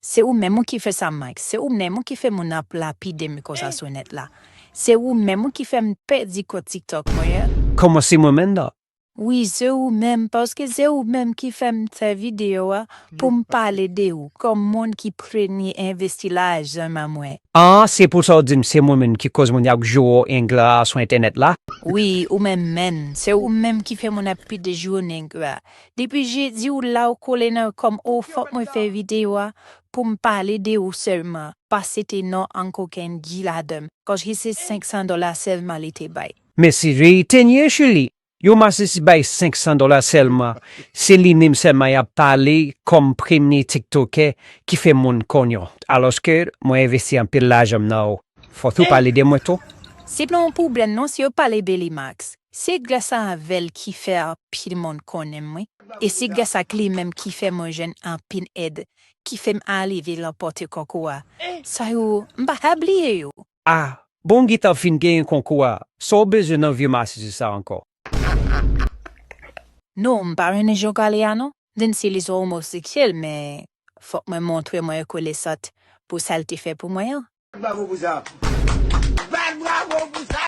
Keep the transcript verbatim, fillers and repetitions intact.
Se ou menm ou ki fè sa, Max. Se ou menm ou ki fè moun ap lapide m konsa sou nèt la. Se ou menm ou ki fè m pèdi kont TikTok mwen an. Kòman se mwen menm la? Wi, se ou menm, paske se ou menm ki fè m fè videyo a pou m pale de ou kòm moun ki premye envesti lajan m an mwen. Ah, se pou sa w di m se mwen menm ki koz moun y ap joure w engra sou entènèt la? Wi, ou menm menm. Se ou menm ki fè moun ap pide joure engra. Depi jedi ou la ou kole nan kò m, o fòk mwen fè videyo a pou m pale de ou sèlman, pa site non an kokenn G ladan m, paske se senk san dola sèlman li te bay. Mesi, Ray, tenye chili. Yon masisi bay senk san dola sèlman. Se li menm sèlman y ap pale kòm premye tiktokè ki fè moun konn yo. Alòske mwen envesti anpil lajan m nan ou. Fò tou pale de mwen tou. Se pa yon pwoblèm non si yo pale de li, Max. Se gras avè l ki fè anpil moun konnen m, wi. E se gras ak li menm ki fè mwen jwenn anpil èd, ki fè m arive ranpòte konkou a. Sa yo, m pa ka bliye yo. Ah, bon, gentan fin genyen konkou a. Sa w bezwen nan vye masisi sa ankò? Non, m pa renmen jan w pale a non. Menm si li se omoseksyèl, men fòk mwen montre mwen rekonesant pou sa l te fè pou mwen an. Bravo pou sa.